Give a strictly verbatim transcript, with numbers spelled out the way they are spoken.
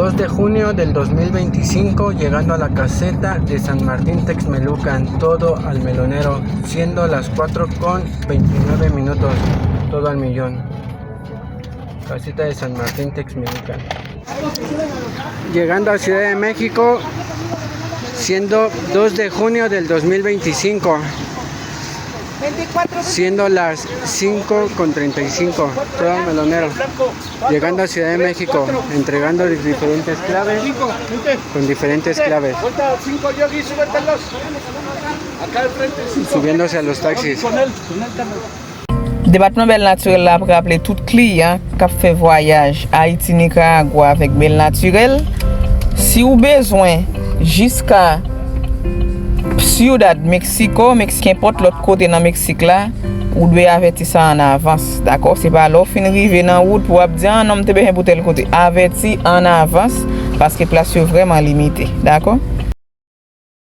Dos de junio del dos mil veinticinco, llegando a la caseta de San Martín Texmelucan, todo al melonero, siendo las cuatro con veintinueve minutos, todo al millón. Caseta de San Martín Texmelucan. Llegando a Ciudad de México, siendo dos de junio del dos mil veinticinco, siendo las cinco con treinta y cinco, todo al melonero. Llegando a Ciudad de México, entregando diferentes claves, con diferentes claves, subiéndose a los taxis. Depatman Bèl Natirèl la ap raple tout kliyan k ap fè vwayaj Ayiti, Nikaragwa avèk Bèl Natirèl, si w bezwen jiska Ciudad Mexico, Meksik, kenpòt lòt kote nan Meksik la, ou dwe avèti sa an avans, dakò? Se pa lè w fin rive nan wout pou w ap di, "Ah non, m te bezwen pou tèl kote." Avèti an avans, paske plas yo vrèman limite, dakò?